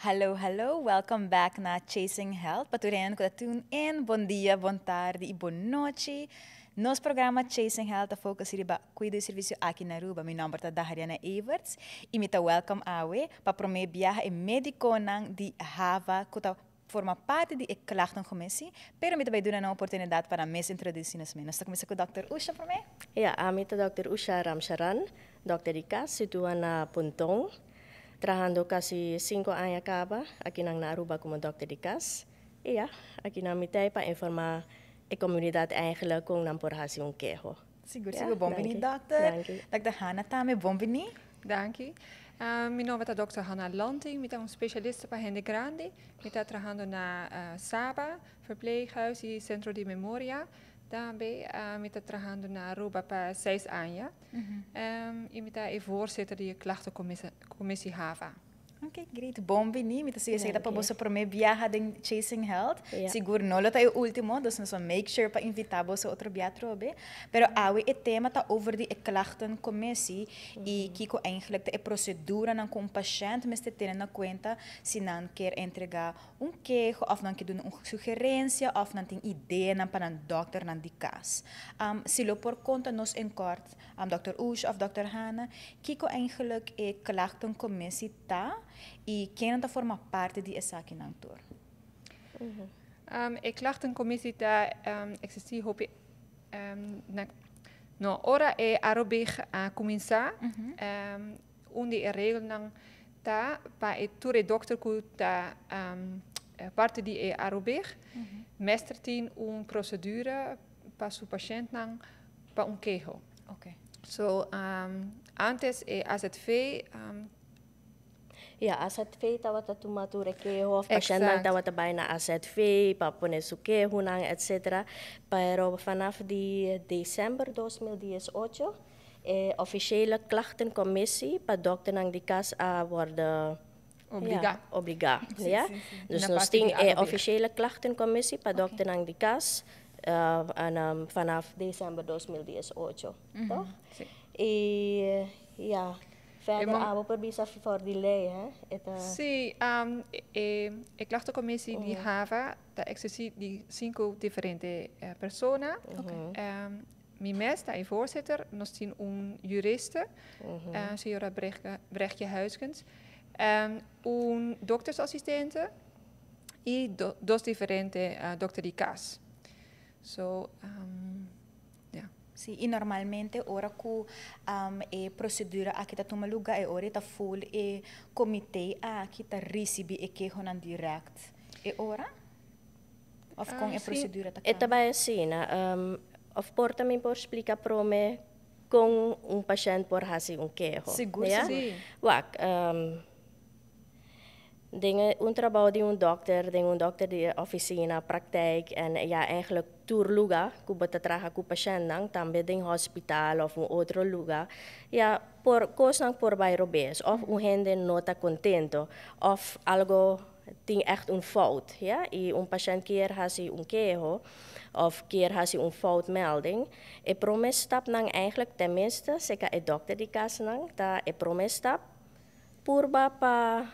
Hallo, hallo, welcome back na Chasing Health. Pa tur hende cu ta tune in, bon dia, bon tardi y bon nochi. Nos programa Chasing Health ta focus riba cuido y servicio aki na Aruba. Mi nomber ta Dahariana Everts y mi ta welcome awe pa prome biaha e mediconan di HAVA cu ta forma parti di e klachtencommissie, pero mi ta bay duna nan oportunidad pa nan mes introduci nos mes. Nos ta cuminsa cu Dòkter Usha prome. Ja, ami ta Dòkter Usha Ramcharan, dòkter di cas, situa na Ponton, trahando casi 5 aña caba akinan na Aruba como dòkter di cas. Y ja, akinan mi t'ey pa informa e comunidad eigenlijk con nan por haci un keho. Sigur, sigur. Bon bini, dòkter. Dòkter Hanna tambe, bon bini. Danki. Mi nomber ta Dr. Hanna Lanting, mi ta un specialista pa hende grandi. Mi ta trahando na Saba, verpleeghuis y Centro di Memoria. Tambe mi ta trahando na Aruba pa 6 aña. Y mi ta e voorzitter di klachtencommissie HAVA. Ok, great. Bon bini. Mi ta sigur esaki ta pa boso prome biaha den Chasing Health. Sigur no lo ta e ultimo, dus nos make sure pa invita boso otro bia trobe. Pero awe e tema ta over di e klachtencommissie y kiko eigenlijk e procedura nan cu un pashent mester tene na cuenta si nan kier entrega un keho of nan kier duna un sugerencia of nan tin idea nan pa nan dokter nan di cas. Si lo por conta nos in kort, Dr. Usha of Dr. Hanna, kiko eigenlijk e klachtencommissie ta y ken ta forma parti di esaki nan tur? E klachtencommissie ta existi hopi na, no, ora e AROBIG a cuminsa, un di e regelnan ta pa e tur e dokter cu ta parti di e AROBIG, mester tin un procedura pa su pashentnan pa un keho. So, antes e AZV Ja, AZV tawata tuma tur e keho of pashentnan tawata bay na AZV pa pone su kehonan, etc. Pero vanaf di december 2018 e officiële klachtencommissie pa dokternan di cas a worden Obliga. Ja, obliga. Ja? Dus nos tin e officiële klachtencommissie pa dokternan di cas en, vanaf december 2018, toch? Si. Y ja, verder abo por bisa for di ley, hè? Si, e klachtencommissie di HAVA ta existi di cinco diferente persona. Mi mes ta e voorzitter, nos tin un juriste, señora Brechtje Huiskens, un doktersassistente y dos diferente dokter di cas. So, yeah. Si, y normalmente ora cu e procedura aki ta tuma luga, e ora ta full e comite aki ta ricibi e kehonan direct. E ora? Of con e procedura ta E tambe asina, of por tambe por splica prome con un pashent por haci un keho. Sigur, ja? Si. Wak, den un trabou di un dokter, den un dokter di oficina, praktijk en ja, eigenlijk tur lugar cu bo ta traha cu pashentnan, tambe den hospital of un otro lugar, ja, por cosnan por bay robes, of un hende no ta contento, of algo tin echt un fout, ja, y un pashent kier haci un keho, of kier haci un foutmelding, e prome stap nan eigenlijk tenminste, serca e dokter di cas nan, ta e prome stap, purba pa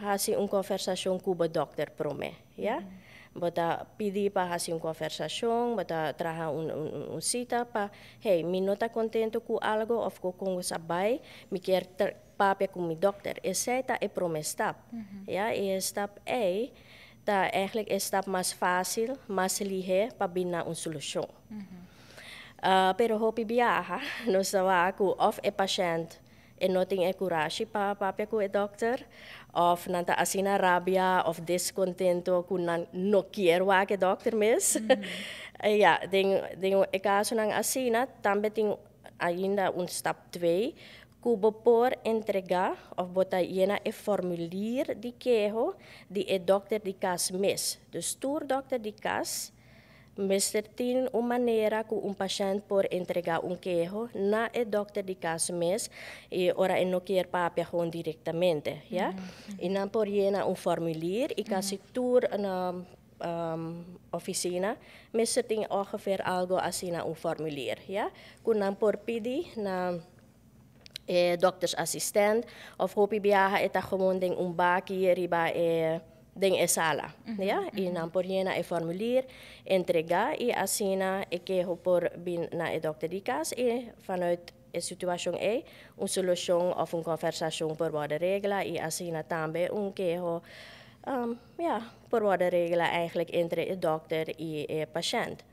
haci un conversacion cu e dokter prome, ja? Bo ta pidi pa haci un conversacion, bo ta traha un cita pa, hey, mi no ta contento cu algo of cu con a bay, mi kier papia cu mi dokter. Esey ta e prome stap. Ja, e stap ey ta eigenlijk e stap mas facil, mas lihe pa bin na un solucion. Pero hopi biaha, nos sa cu of e pashent e no tin e corashi pa papia cu e dokter, of nan ta asina rabia of descontento cu nan no kier wak e dokter mes. Ja, den e casonan asina, tambe tin ainda un stap 2, cu bo por entrega of bo ta yena e formulier di keho di e dokter di cas mes. Dus tur dokter di cas mester tin un manera cu un pashent por entrega un keho na e dokter di cas mes y ora e no kier papia gewoon directamente, ja? Y nan por yena un formulier y casi tur na oficina mester tin ongeveer algo asina, un formulier, ja? Cu nan por pidi na E doktersassistent of hopi biaha e ta gewoon den un baki riba e den e sala, ja? Y nan por yena e formulier, entrega y asina e keho por bin na e dokter di cas y vanuit e situacion ey un solucion of un conversacion por wordo regla y asina tambe un keho ja, por wordo regla eigenlijk entre e dokter y e pashent.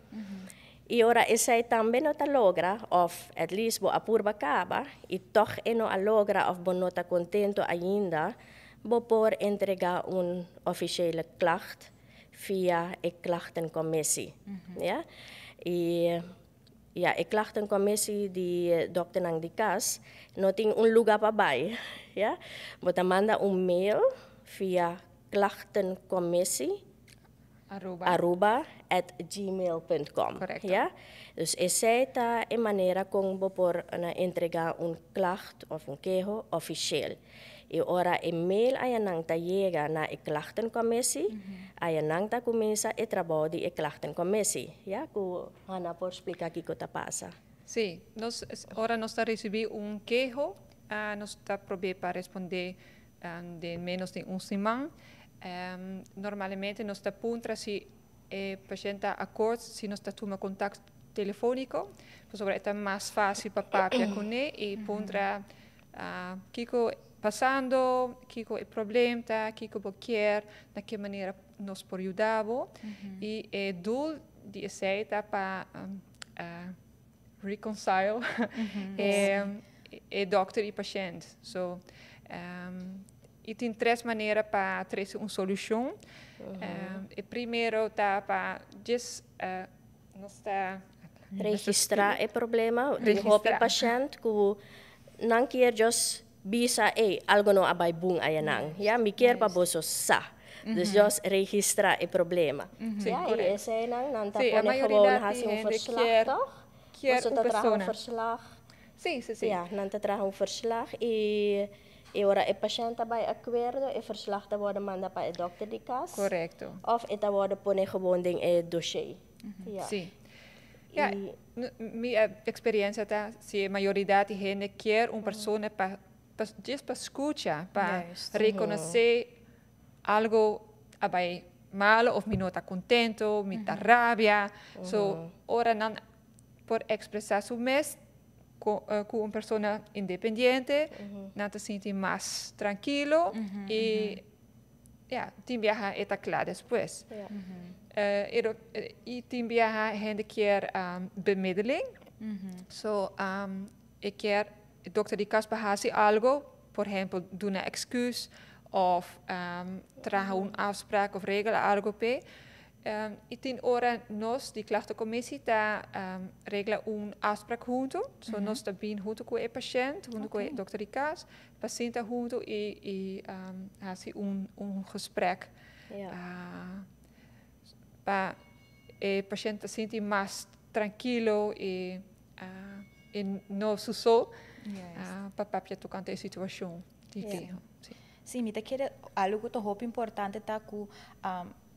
Y ora esey tambe no ta logra of at least bo a purba caba y toch e no a logra of bo no ta contento ainda, bo por entrega un officiële klacht via e klachtencommissie. Ja? Y ja, e klachtencommissie di dokternan di cas no tin un luga pa bay. Ja? Bo ta manda un mail via klachtencommissie Aruba. Aruba at gmail punt com. Correcto. Ja? Dus esey ta e manera con bo por na entrega un klacht of un keho officieel. Y ora e mail ayanan ta yega na e klachtencommissie, ayanan ta cuminsa e trabou di e klachtencommissie. Ja? Cu Hanna por splica kico ta pasa. Sí, nos, ora nos ta ricibi un keho, nos ta probe pa responde den menos di un siman. Normalmente nos ta puntra si e pashent ta akord si nos ta tuma kontakt telefóniko, pasobra e ta mas fásil pa papia kuné i puntra kiko pasando, kiko e problem ta, kiko bo kier, na ke manera nos por yuda bo. I e doel di esei ta pa reconcile e dokter i pashent. So, i tin tres manera pa trese un solushon. E primero ta pa djes nos ta registrá e problema. Tin hopi pashent ku nan kier djos bisa, ey, algo no a bai bun ayanan. Ya, mi kier pa boso sa. Dus djos registrá e problema. Ya, i eseinan nan ta pone gewoon hasi un verslag, toch? Boso ta traha un verslag. Sí, sí, sí. Ja, nan ta traha un verslag i e ora e pashent ta bai akuerdo, e verslag ta wòrdu manda pa e dòkter di kas. Korekto. Òf e ta wòrdu pone gewoon den e dossier. Ja. Sí. Ja, mi eksperensia ta si e mayoridat di hende kier un persona pa pa djis pa skucha, pa rekonosé algo a bai malo òf mi no ta kontento, mi ta rabia. So ora nan por ekspresá su mes ku un persona independiente, nan ta sinti mas trankilo i ya, tin biaha e ta kla despues. I tin biaha hende kier bemiddeling, so e kier e dokter di kas pa hasi algo, por ehempel duna ekskuus òf traha un afspraak òf regla algo p'e. I tin ora nos di klachtencommissie ta regla un afspraak hunto. So nos ta bin hunto cu e pashent, hunto cu e dokter di cas, pa sinta hunto i hasi un gesprek. Pa e pashent ta sinti mas trankilo i no su so pa papia tocante e situacion di keho. Sí, mi ta kere algo cu ta hopi importante ta cu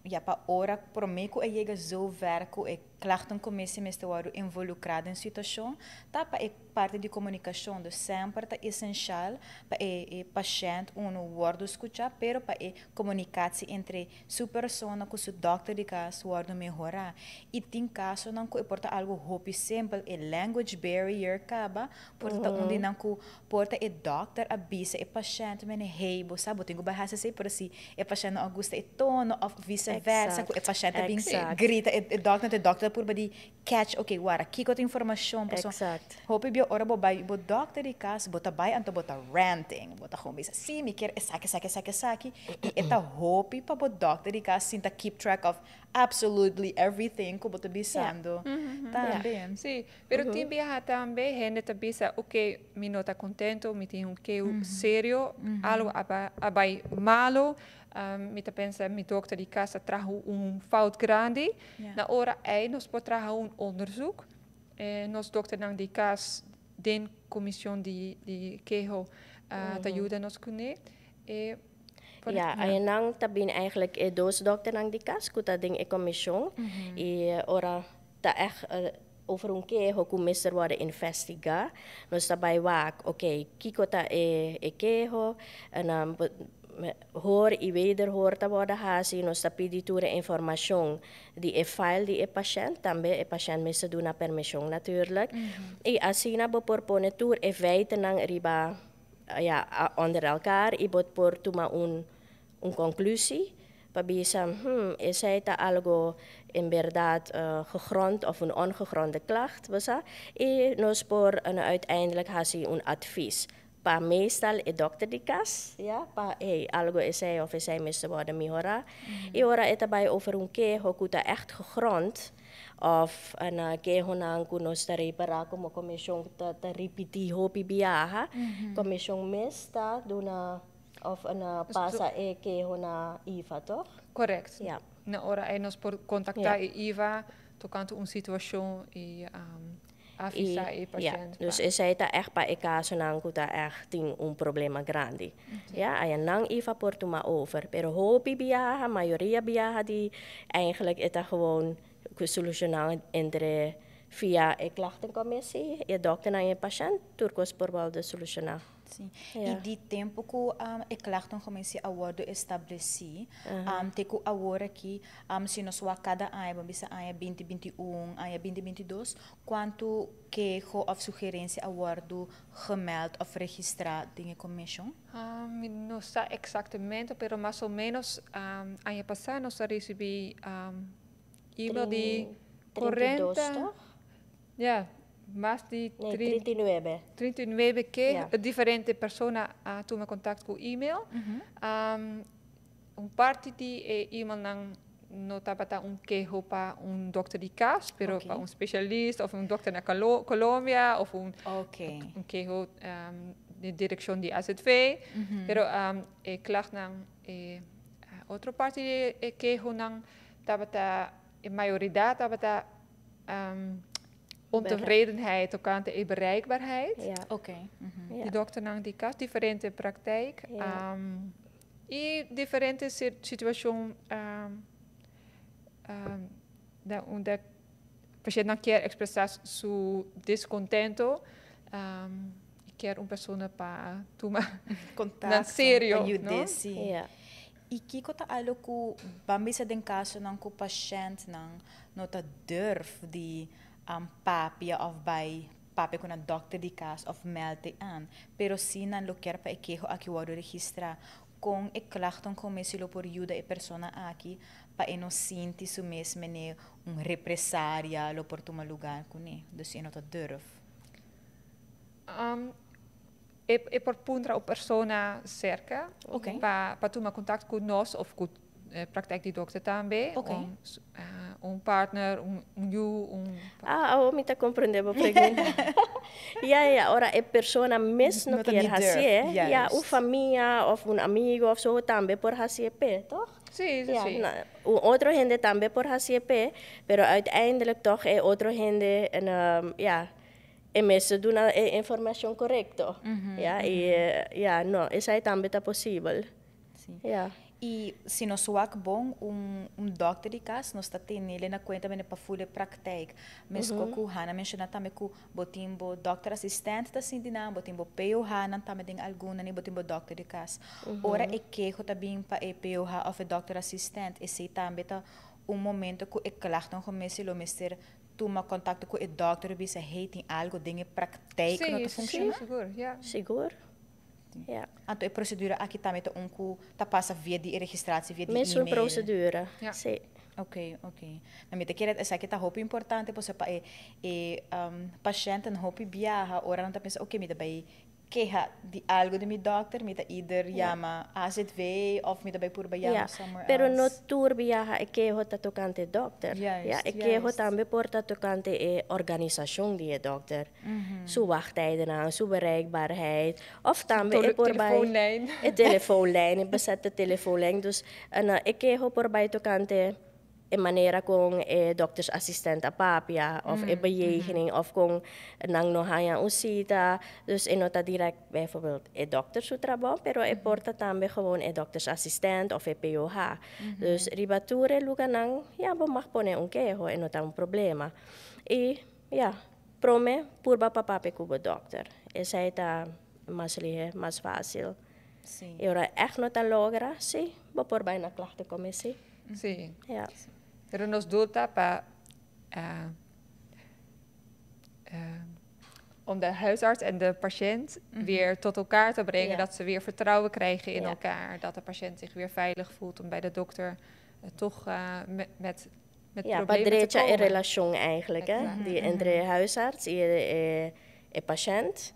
ja, pa ora promé ku e yega zo ver ku e klachtenkommissie mester wòrdu involukrá den situashon, ta pa e parti di komunikashon. Dus semper ta esenshal pa e e pashènt unu wòrdu skuchá, pero pa e komunikatsie entre su persona ku su dòkter di kas wòrdu mehorá. I tin kasonan ku e por ta algu hopi simpel, e language barrier kaba por ta un di nan ku por ta e dòkter a bisa e pashènt mene, hey, bo sa bo tin ku bai hasi esei, pero si e pashènt no a gusta e tono òf vise versa ku e pashènt a bin grita e dòkter, anto e dòkter a purba di catch, okay, wara, kiko ta informashon? Pasobra hopi bia ora bo bai bo dòkter di kas, bo ta bai anto bo ta ranting, bo ta gewoon bisa, si, mi kier esaki, esaki, esaki, esaki, i e ta hopi pa bo dòkter di kas sinta keep track of absolutely everything ku bo ta bisando tambe. Sí, pero tin biaha tambe hende ta bisa, oke, mi no ta kontento, mi tin un keu serio, algo a bai malo, mi ta pensa mi dokter di kas a traha un fout grandi. Na ora ei nos por traha un onderzoek. Nos dokternan di kas den komision di keho ta yuda nos kuné. Ja, einan ta bin eigenlijk e dos dokternan di kas ku ta den e komishon i ora ta ègt. Over un keho ku mester worden investigá, nos ta bai wak, oké, kiko ta e keho, en dan hoor i wederhoor ta worden hasi, nos ta pidi tur e informashon di e file di e pashènt, tambe e pashènt mester duna permishon natuurlijk. I asina bo por pone tur e feitennan riba, ja, onder elkaar i bo por tuma un konklusie pa bisa, esei ta algo en bèrdat gegrond of un ongegronde klacht, bo I nos por uiteindelijk hasi un advies. Pa meestal e dokter di kas, ja, pa hey, algo esei of esei mester worden mehorá. I ora e ta bai over un keho ku ta echt gegrond, of een kehonan ku nos ta repará komo komishon ta ripití hopi biaha, komishon mes ta duna of een pasa e keho na IVA, toch? Correct. Ja. Na ora ei nos por kontaktá IVA tokante un situashon i avisá e pashènt. Ja, dus esei ta echt pa e kasonan ku ta echt tin un problema grandi. Ja, einan IVA por tuma over. Pero hopi biaha, mayoria biaha di eigenlijk e ta gewoon solushoná entre via e klachtencommissie, e dokter en e pashènt, tur kos por worden solushoná. Si. I di tempu ku e klachtencommissie a wòrdu establesí, te ku awor aki, si nos wak kada aña, ban bisa aña 2021, aña 2022, kuantu keho òf sugerensia a wòrdu gemeld òf registrá den e komishon? No sa eksaktamente, pero mas o ménos aña pasá nos a risibí e-mail di 32, 40, toch? Ja, mas di Nee, 39. 39 ke diferente persona a tuma kontakto ku e-mail. Un parti di e e-mailnan no tabata un keho pa un dòkter di kas, pero pa un spesialista òf un dòkter na Colombia òf un keho di direkshon di AZV. Pero e klachtnan, e otro parti di e kehonan tabata, e mayoridat tabata ontevredenheid tokante e bereikbaarheid. Di dòkternan di kas, diferente praktijk. I diferente situashon unda pashèntnan kier ekspresá su deskontento i kier un persona pa tuma kontakto, na serio, pa yuda, no? Si. I kiko ta algo ku ban bisa den kasonan ku pashèntnan no ta durf di papia òf bai papia ku nan dòkter di kas òf meld aan, pero si nan lo kier pa e keho aki wòrdu registrá, kon e klachtencommissie lo por yuda e persona aki pa e no sinti su mes mene un represalia lo por tuma lugá kuné, dus e no ta durf? E por puntra un persona serka pa tuma kontakto ku nos òf ku praktijk di dòkter tambe. Un partner, un yu, un Ah, oh, mi ta komprondé bo pregunta. Ja, ora e persona mes no no ta kier ni durf, hasi, ja, un famia òf un amigu òf zo tambe por hasi p'e, toch? Si. Na, un otro hende tambe por hasi p'e, pero uiteindelijk toch e otro hende en, ja, e mester duna e informashon korekto. Ja, i ja, no, esei tambe ta posibel. I si nos wak bon, un dòkter di kas, nos ta tene na kuenta bene pa full praktijk. Mes ku Hana menshoná tambe ku bo tin bo dòkter asistente ta sinti nan, bo tin bo POH nan tambe den algun, nan bo tin bo dòkter di kas. Ora e keho ta bin pa e POH òf e dòkter asistente, esei tambe ta un momento ku e klachtencommissie lo mester tuma kontakto ku e dòkter i bisa, hey, tin algo den e praktijk no ta funshoná. Sigur, ja. Sigur. Ja. Anto e prosedura aki tambe ta un ku ta pasa via di registratie, via di Mesun e-mail. Procedure. Ja. Si. Ok. Na mi ta kere esaki ta hopi importante pasobra pa e pashèntnan hopi biaha, ora nan ta pensa, ok, mi ta bai keha di algo di mi dòkter, mi ta either yama AZV òf mi ta bai purba yama somewhere Pero no else. tur biaha e keho ta tokante dòkter. Ja, e keho tambe por ta tokante e organisashon di e dòkter. Su wachttijden, su bereikbaarheid. Òf tambe e por bai Telefoonlijn. E telefoonlijn, e bezette telefoonlijn. Dus en, e keho por bai tokante e manera kon e doktersassistent a papia of e bejegening of kon nan no haña un sita. Dus e no ta direct bijvoorbeeld e dokter su trabou, pero e por ta tambe gewoon e doktersassistent of e POH. Dus riba tur e lugánan, ja, bo mag pone un keho e no ta un problema. I Ja, prome purba pa papia ku bo dokter. Esei ta mas lihe, mas fásil. E ora echt no ta logra, sí, bo por bai na klachtencommissie. Ja. Pero nos doel ta pa om de huisarts en de patiënt weer tot elkaar te brengen. Dat ze weer vertrouwen krijgen in elkaar. Dat de patiënt zich weer veilig voelt om bij de dokter toch met Ja, problemen te pa drecha e komen. relashon eigenlijk, hè? Die entre huisarts i e pashènt.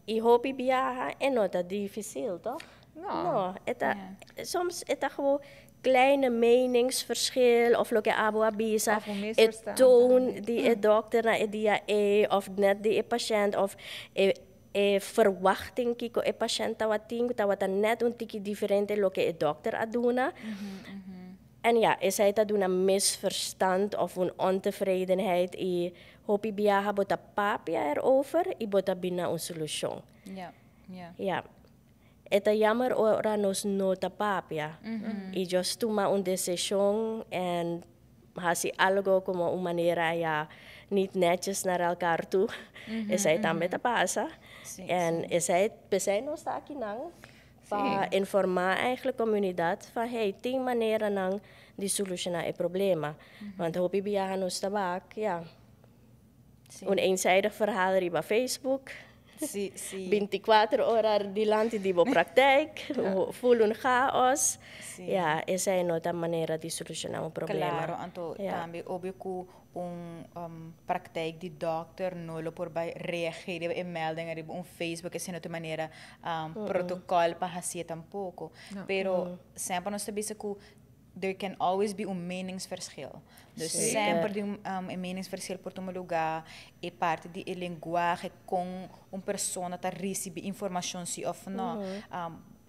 I hopi biaha e no ta difísil, toch? No. No, e ta, soms e ta gewoon kleine meningsverschil of loke abo a bisa, Of un e misverstand toon tambe. di e dokter na e dia e of net di e pashènt of e verwachting kiko e pashènt tawatin, ku tawata net un tiki diferente loke e dokter a duna. En ja, esei ta duna misverstand of un ontevredenheid i hopi biaha bo ta papia erover i bo ta bina un solushon. Ja. E ta jammer ora nos no ta papia. I just tuma un desishon en hasi algo komo un manera, ja, niet netjes naar elkaar toe. Esei tambe ta pasa. En esei, p'esei nos ta akinan pa informá eigenlijk komunidat van hey, tin maneranan di solushoná e problema. Want hopi biaha nos ta wak, ja, un eenzijdig verhaal riba Facebook. Si, si. 24 ora dilanti di bo praktijk, full un chaos. Ja, esei no ta manera di solushoná un problema. Claro, anto tambe obvio ku un praktijk di dokter no lo por bai reageren e melding riba un Facebook, esei no ta manera protocol pa hasié tampoko. No. Pero semper nos ta bisa ku there can always be un meningsverschil. Dus semper di un meningsverschil por tuma lugá, e parti di e lenguahe kon un persona ta risibí informashon si òf no.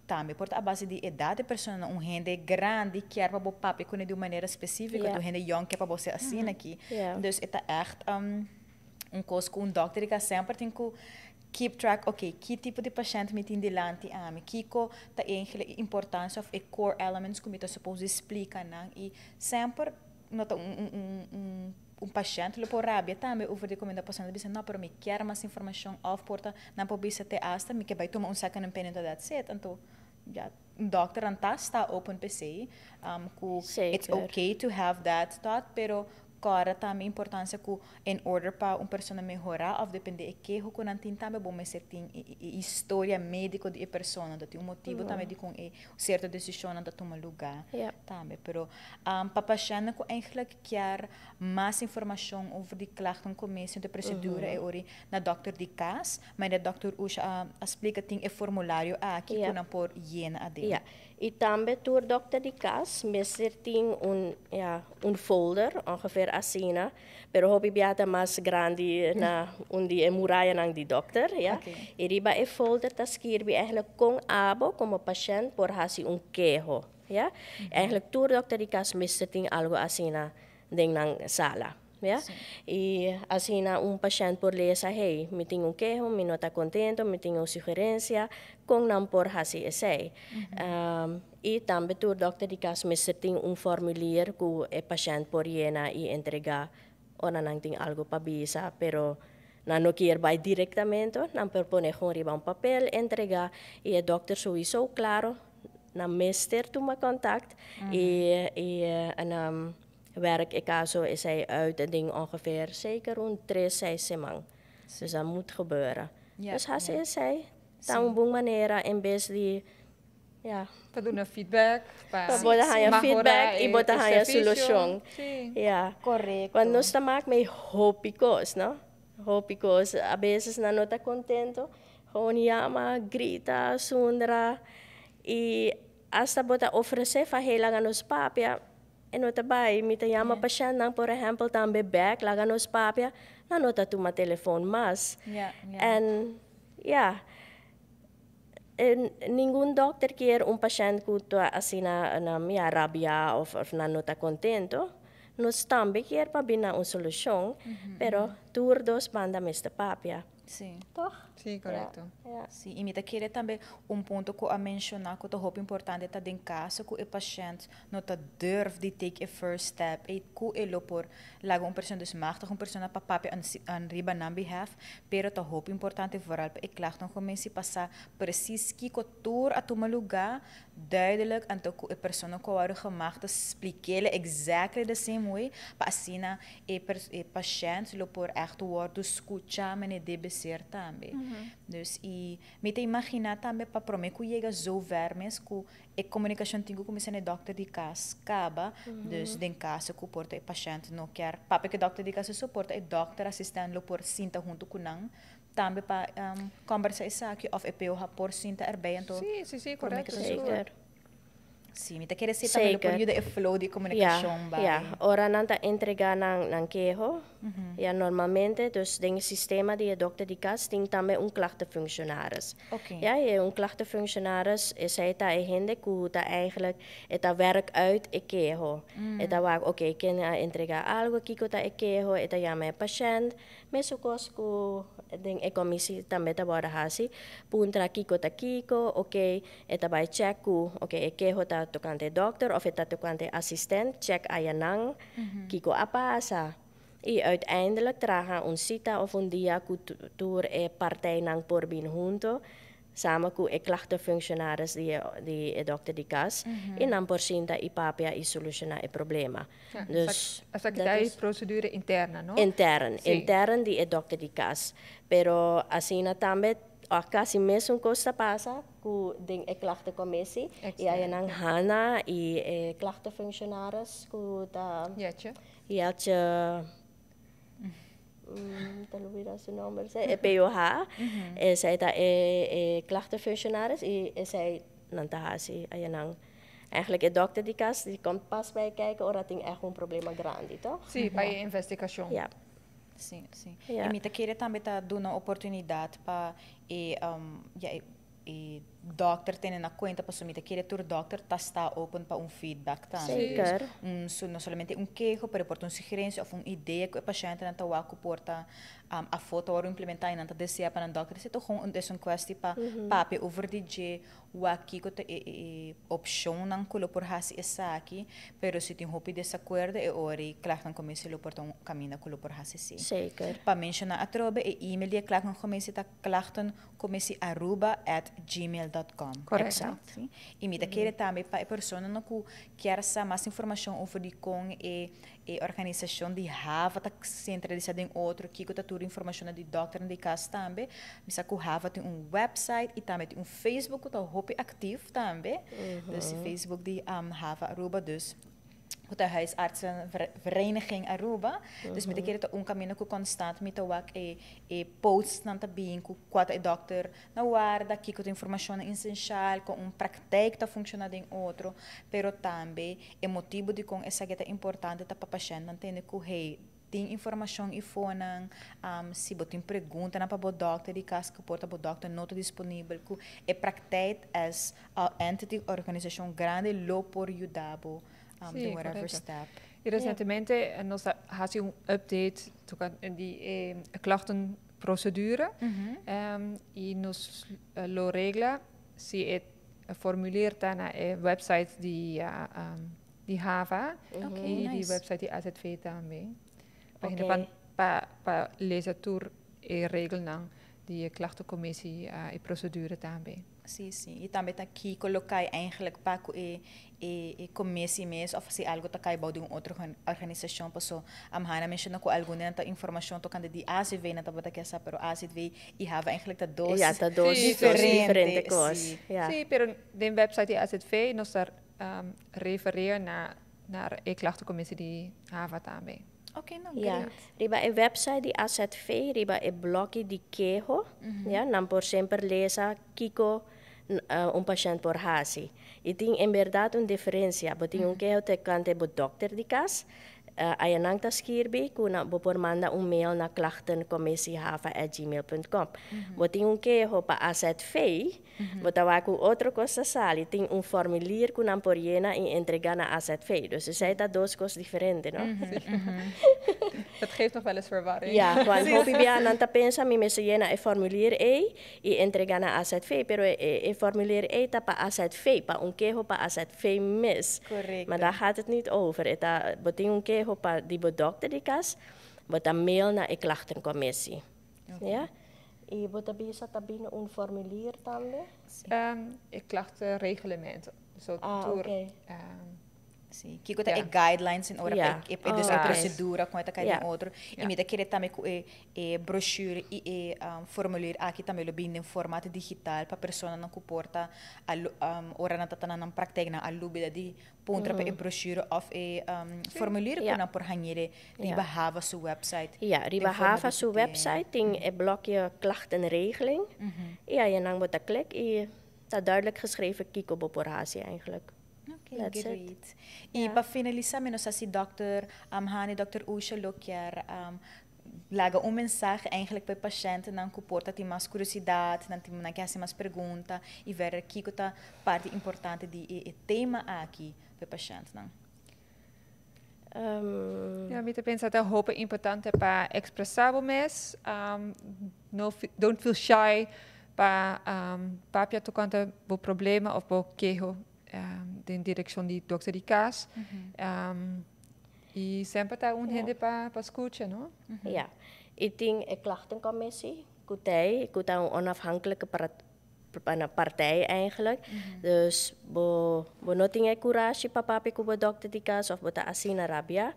Tambe por ta a base di edat di persona, un hende grandi kier pa bo papia kuné di un manera spesífiko, un hende yòn kier pa bo ser asina aki. Dus e ta ègt un kos ku un dòkter di kas semper tin ku keep track, ok, ki tipo di pashènt mi tin dilanti ami, kiko ta eigenlijk e importansia òf e core elements ku mi ta suppose di splika nan, i semper no ta un pashènt lo por rabia tambe over di komo pasando bisa no, pero mi kier mas informashon, òf por ta nan por bisa te hasta mi ke bai tuma un second opinion, that's it. Anto ja, un dokter an ta sta open p'esei, ku it's okay to have that thought, pero kòrda tambe importansia ku in order pa un persona mehorá òf dependé e keho ku nan tin tambe, bo mester tin e historia médiko di e persona, anto tin un motibu tambe dikon e sierto desishonnan ta tuma lugá tambe. Pero pa pashèntnan ku eigenlijk kier mas informashon over di klachtenkommissie, de procedure e ori na dòkter di kas, manera dòkter Usha a splika, tin e formulario aki ku nan por yena aden. Ja, i tambe tur dòkter di kas mester tin un, ja, un folder, ongeveer asina, pero hopi bia ta mas grandi na un di e murayanan di dòkter, ja. I riba e folder ta skirbi eigenlijk kon abo komo pashènt por hasi un keho, ja. Eigenlijk tur dòkter di kas mester tin algo asina den nan sala. Ja? I asina un pashènt por lesa, hey, mi tin un keho, mi no ta kontentu, mi tin un sugerensia, kon nan por hasi esei. I tambe tur dòkter di kas mester tin un formulier ku e pashènt por yena i entregá ora nan tin algu pa bisa, pero nan no kier bai direktamente, nan por pone gewoon riba un papel, entregá, i e dòkter sowieso, klaro, nan mester tuma kontakt i werk e caso esei uit den ongeveer zeker un 3, 6 siman. Dus dat moet gebeuren. Dus hasi esei ta un bon manera en bes di, ja, Pa duna feedback, pa pa bo haña feedback i bo e haña servisio. Solushon. Ja. Want nos ta maak mee hopi kos, no? Hopi kos. A veces nan no ta kontentu. Gewoon yama, grita, zundra. I hasta bo ta ofresé fa hey, laga nos papia. E no ta bai, mi ta yama pashèntnan, por ehèmpel, tambe bèk, laga nos papia. Nan no ta tuma telefòn mas. Ja, ja. En ja, en ningun dòkter kier un pashènt ku ta asina na, ja, rabia of nan no ta kontentu. Nos tambe kier pa bini un solushon, pero tur dos banda mester papia. Toch? Si, correcto. Si, y mi ta kere tambe un punto cu a menciona cu ta hopi importante ta den caso cu e pashent no ta durf di take a first step y cu e lo por laga un persona, dus machtig un persona pa papia an riba nan behalf, pero ta hopi importante vooral pa e klachtencommissie pa sa precies kico tur a tuma lugar, duidelijk, anto cu e persona cu a wordo gemachtigd splikele exactly the same way, pa asina e pashent lo por echt wordo scucha manera debe ser tambe. Dus y mi ta imagina tambe pa prome cu yega zo ver mes cu e comunicacion tin cu cuminsa na e dokter di cas caba, dus den caso cu por ta e pashent no kier papia cu e dokter di cas so, por ta e dokter assistent lo por sinta hunto cu nan tambe pa combersa esaki of e POH por sinta erbij anto Si, prome correcto. cu Si, mi ta kere si tambe lo por yuda e flow di comunicacion bay. Ja, ora nan ta entrega nan keho, ja, normalmente, dus den sistema di dokter di cas tin tambe un klachtenfunctionaris. Ja, e un klachtenfunctionaris is hij ta e hende ku ta eigenlijk e ta werk uit e keho. E ta wak, oké, ken a entrega algo, kiko ta e keho, e ta yama e patiënt, mesun kos ku den e commissie tambe ta worden hasi, puntra kiko ta kiko, oké, e ta bai check ku, oké, e keho ta tocante dokter of e ta tocante assistent, check ayanan, kiko a pasa. Y uiteindelijk traha un cita of un dia ku tur e partijnan por bin hunto, samen ku e klachtenfunctionaris di e dokter di cas, y nan por sinta y papia y soluciona e problema. Dus, Esaki dat ta is procedura interna, no? Intern, intern di e dokter di cas. Pero asina tambe, a casi mesun cos ta pasa ku den e klachtencommissie. Y ayanan Hanna y e klachtenfunctionaris ku ta Jetje. Jetje, ta lubida su nomber, e POH. E zij ta e klachtenfunctionaris y e zij nan ta hasi ayanan. Eigenlijk e dokter di cas die komt pas bij kijken ora tin echt un problema grandi, toch? Si, pa investigacion. Si. Y mi ta kere tambe ta duna oportunidad pa ja, e dokter tene na cuenta, paso mi ta kere tur dokter ta sta open pa un feedback tambe. Dus no solamente un keho, pero por un sugerencia of un idea cu e pashent nan ta wak cu por ta a foto ora implementa y nan ta desea pa nan dokter. Esey ta gewoon un kwestie pa papia over di dje, wak kiko ta e opcion nan cu lo por hasi esaki, pero si tin hopi desacuerdo e ora e klachtencommissie lo por ta un camino cu lo por hasi si. Pa menciona atrobe e e-mail di e klachtencommissie ta klachtencomissiearuba@gmail.com. Si. Y mi ta kere tambe pa e persona no cu kier sa mas informacion over di con e organisacion di HAVA ta centralisa den otro, kiko ta tur informacion di dokter di cas tambe. Mi sa cu HAVA tin un website y tambe tin un Facebook cu ta hopi actief tambe. Dus die Facebook di HAVA Aruba, dus de Huisartsenvereniging Aruba. Dus mi ta kere ta un camino cu constant mi ta wak e posts nan ta bin cu cua ta e dokter na warda, kiko ta informacion esencial, con un praktijk ta funciona den otro, pero tambe e motibo di con esaki ta importante ta pa pashent nan tende cu hey, tin informacion y fonan, si bo tin pregunta na pa bo dokter di cas cu por ta bo dokter no ta disponibel, cu e praktijk as a entity organisacion grandi lo por yuda bo do whatever step. Y recientemente nos a haci un update tocante di klachtenprocedure. Y nos lo regla si e formulier ta na e website di HAVA y di website di AZV tambe. Pa pa lesa tur e regelnan di klachtencommissie e procedure tambe. Si. Y tambe ta kiko lo cay eigenlijk pa cu e commissie mes of si algo ta cay bou di un otro organisacion, paso Amhana menciona cu algun ta informacion tocante di AZV na tabata kier sa, pero AZV y HAVA eigenlijk ta dos Ja, ta dos diferente, diferente cos. Si, pero den website di AZV nos ta refereer naar e klachtencommissie di HAVA tambe. Ok, no, great. Riba e website di AZV, riba e blog di keho, ja, nan por semper lesa kiko un pashent por hasi. Y tin en berdad un diferencia, bo tin un keho tocante bo dokter di cas, Ayanan ta skirbi ku na bo por manda un mail na klachtencommissiehava@gmail.com. Bo tin un keho pa AZV, bo ta wak ku otro kos ta sali, tin un formulier ku nan por yena i entregá na AZV. Dus esei ta dos kos diferente, no? Dat geeft nog wel eens verwarring. Ja, want hopi bia nan ta pensa mi mester yena e formulier ei i entregá na AZV, pero e formulier ei ta pa AZV, pa un keho pa AZV mes. Maar daar gaat het niet over. E ta, bo tin un keho pa di bo dokter di kas, bo ta mail na e klachtencommissie. Ja? I bo ta bisa ta bini un formulier tambe? E klachtenreglement. So tur, Si, kiko ta e guidelines in ora pa e dus e procedura kon e ta kai den otro. I mi ta kere tambe ku e brochure i e formulier aki tambe lo bini den formato digital pa personanan ku por ta ora nan ta ta na nan praktijk nan a lubida di puntra pa e brochure of e formulier ku nan por hañ'e riba Hava su website. Ja, riba Hava su website tin e blokje klachtenregeling i ayanan bo ta klik i ta duidelijk geschreven kiko bo por hasi eigenlijk. Ok, great. I pa finalisá mi no sa si dòkter Hani, dòkter Usha lo kier laga un mensahe eigenlijk pa e pashentenan ku por ta tin mas kuriosidat, nan tin nan ke hasi mas pregunta i verder kiko ta parti importante di e tema aki pa e pashentenan. Ja, mi ta pensa ta hopi importante pa ekspresá bo mes, no don't feel shy pa papia tokante bo problema òf bo keho den direkshon di dokter di kas. I semper ta un hende pa skucha, no? Ja, i tin e klachtencommissie ku t'ei, ku ta un onafhankelijke partij eigenlijk. Dus bo no tin e kurashi pa papia ku bo dokter di kas òf bo ta asina rabia,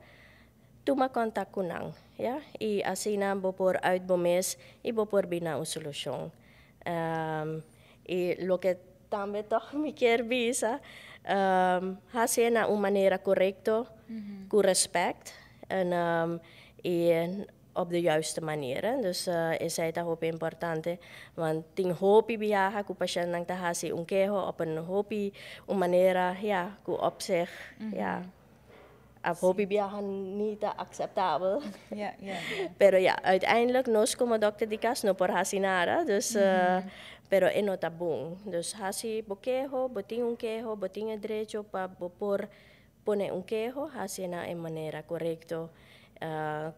tuma kontak ku nan, ja. I asina bo por uit bo mes i bo por bini na un solushon. I loke tambe tòg mi kier bisa, hasié na un manera korekto, ku rèspèt en i op de juiste manier. Dus esei ta hopi importante, want tin hopi biaha ku pashèntnan ta hasi un keho op een hopi un manera, ja, ku op zich, ja, a hopi biaha ni ta akseptabel. Pero ja, uiteindelijk nos komo dòkter di kas no por hasi nada, dus pero e no ta bon. Dus hasi bo keho, bo tin un keho, bo tin e derecho pa bo por pone un keho, hasi na e manera korekto,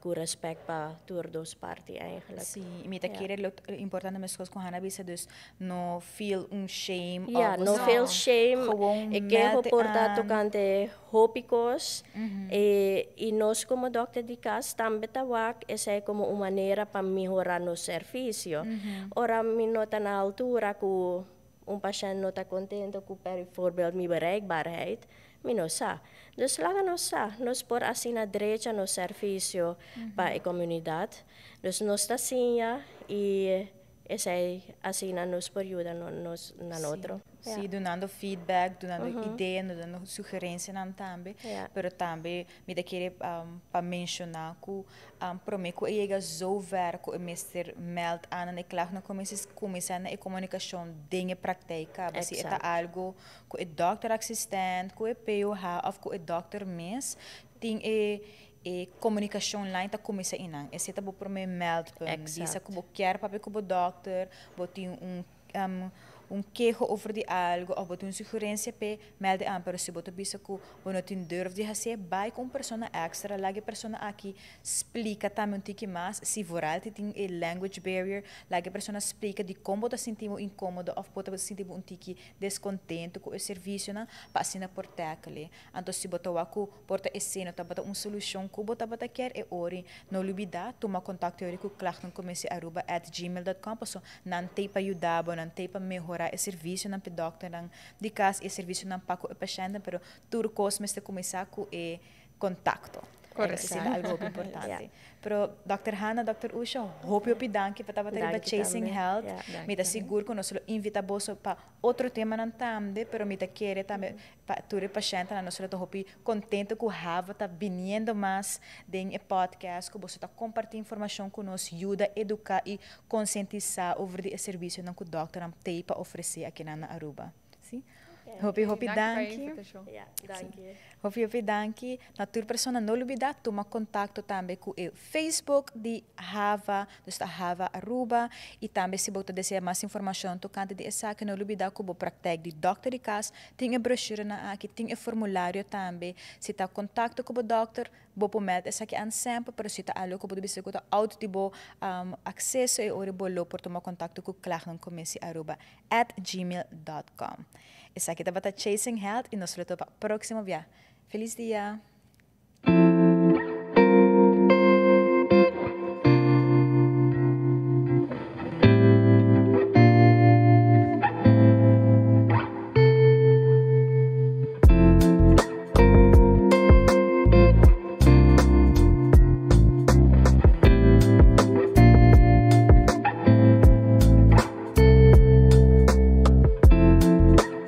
ku rèspèt pa tur dos parti eigenlijk. Si, i mi ta kere lo importante meskos ku Hannah bisa, dus no feel un shame. Ja, no feel shame. Gewoon E keho por ta tokante hopi kos. I nos komo dòkter di kas tambe ta wak esei komo un manera pa mehorá nos servisio. Ora mi no ta na altura ku un pashènt no ta kontentu ku bijvoorbeeld mi bereikbaarheid, mi no sa. Dus laga nos sa, nos por asina drecha nos servisio pa e komunidat. Dus nos ta siña i esei asina nos por yuda nos na otro. Si, dunando feedback, dunando idea, dunando sugerensianan tambe. Pero tambe mi ta kere pa menshoná ku promé ku e yega zover ku e mester meld aan na e klachtencommissie, kuminsá na e komunikashon den e praktijk kaba. Si e ta algo ku e dòkter assistent, ku e POH òf ku e dòkter mes, tin e komunikashon lijn ta kuminsá einan. Esei ta bo promé meldpunt. Bisa ku bo kier papia ku bo dòkter, bo tin un keho over di algo òf bo tin un sugerensia p'e, meld aan. Pero si bo ta bisa ku bo no tin durf di hasié, bai ku un persona èkstra, laga e persona aki splika tambe un tiki mas. Si vooral tin e language barrier, laga e persona splika di kon bo ta sinti bo inkómodo òf bo ta sinti bo un tiki deskontentu ku e servisionan, pa asina por tackle. Anto si bo ta wak ku por ta esei no tabata un solushon ku bo tabata kier, e ori no lubidá, tuma kontakto e ori ku klachtencommissiaruba@gmail.com, pasobra nan t'ei pa yuda bo, nan t'ei pa mehorá e servisionan pa e dòkternan di kas i e servisionan pa ku e pashèntnan, pero tur kos mester kuminsá ku e kontakto. Esei ta algo hopi importante. Pero Dòkter Hanna, Dòkter Usha, hopi hopi danki pa tabata riba Chasing Health. Mi ta sigur ku nos lo invitá boso pa otro temanan tambe, pero mi ta kere tambe pa tur e pashèntenan nos lo ta hopi kontentu ku Hava ta biniendo mas den e podcast, ku boso ta kompartí informashon ku nos, yuda eduká i konsientisá over di e servisionan ku dòkternan t'ei pa ofresé akinan na Aruba. Si? Hopi, hopi Danki pa e danki. invitacion. Ja, danki. Hopi, hopi danki. Na tur persona, no lubida tuma contacto tambe cu e Facebook di Hava, dus ta Hava Aruba, y tambe si bo desea mas informacion tocante di esaki, no lubida cu bo praktijk di dokter di cas tin e brochure nan aki, tin e formulario tambe. Si ta contacto cu bo dokter, bo por meld esaki aan semper, pero si ta algo cu bo bisa cu ta out di bo acceso, e ora bo lo por tuma contacto cu klachtencomissiearuba@gmail.com. Esaki tabata Chasing Health y nos lo topa proximo bia. Feliz dia!